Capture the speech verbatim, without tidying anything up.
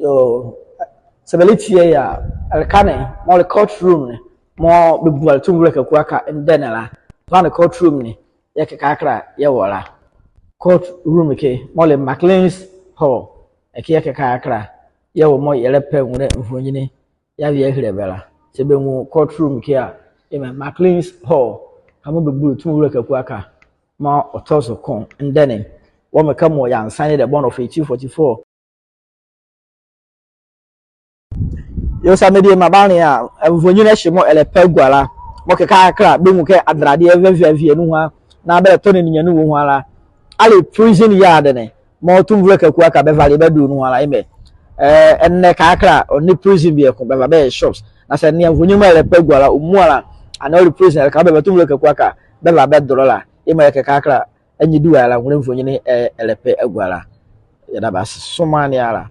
Yoo, sɛ bɛlɛtie ye a, ɛleka ne mɔɔ le court room ne mɔɔ bɛbuale Tumivolɛ Kaku Aka ndɛ ne la, ɛleka ne court room ne yɛɛ kɛkala yɛwɔ la. Court room ɛke mɔɔ le McLean's Hall, ɛke yɛɛ kɛkala yɛwɔ mɔɔ yɛlɛpɛ nwolɛ nvonyinli yɛava yɛahile bɛ la. Sɛ bɛnwu court room ɛke a, yemɔ McLean's Hall, ka mɔɔ bɛbule Tumivolɛ Kaku Aka mɔɔ ɔtɔ zo ko ndɛ ne, wɔ mekɛ mɔɔ yɛansa ne dɛbɔ ne of eighteen forty-four. Yoo, sɛ mediema bɛanlea a, nvonyinli ɛhye mɔɔ ɛlɛpɛ agua la, mɔɔ kɛkala bɛnwu kɛ adɛlɛdeɛ ɛvɛvɛa ɛvea nuhua na bɛlɛtɔne ninyɛne wɔ nuhua la, ale prison yard ne mɔɔ Tumivolɛ Kaku Aka bɛvale bɛdole nuhua la, yemɔ. Ɛɛ, ɛnɛ kɛkala ɔnle prison bieko, bɛva bɛyɛ shops. Na sɛ ɛnea nvonyinli mɔɔ ɛlɛpɛ agua la, ɔmua la, ɛnɛ ɔle prison, ɛleka mɔɔ bɛva Tumivolɛ Kaku Aka bɛva bɛdole la, yemɔ yɛɛ kɛkala Anyiduae la nwolɛ nvonyinli ɛlɛpɛ agua la. Yɛda bɛ ase, somaa ne ala.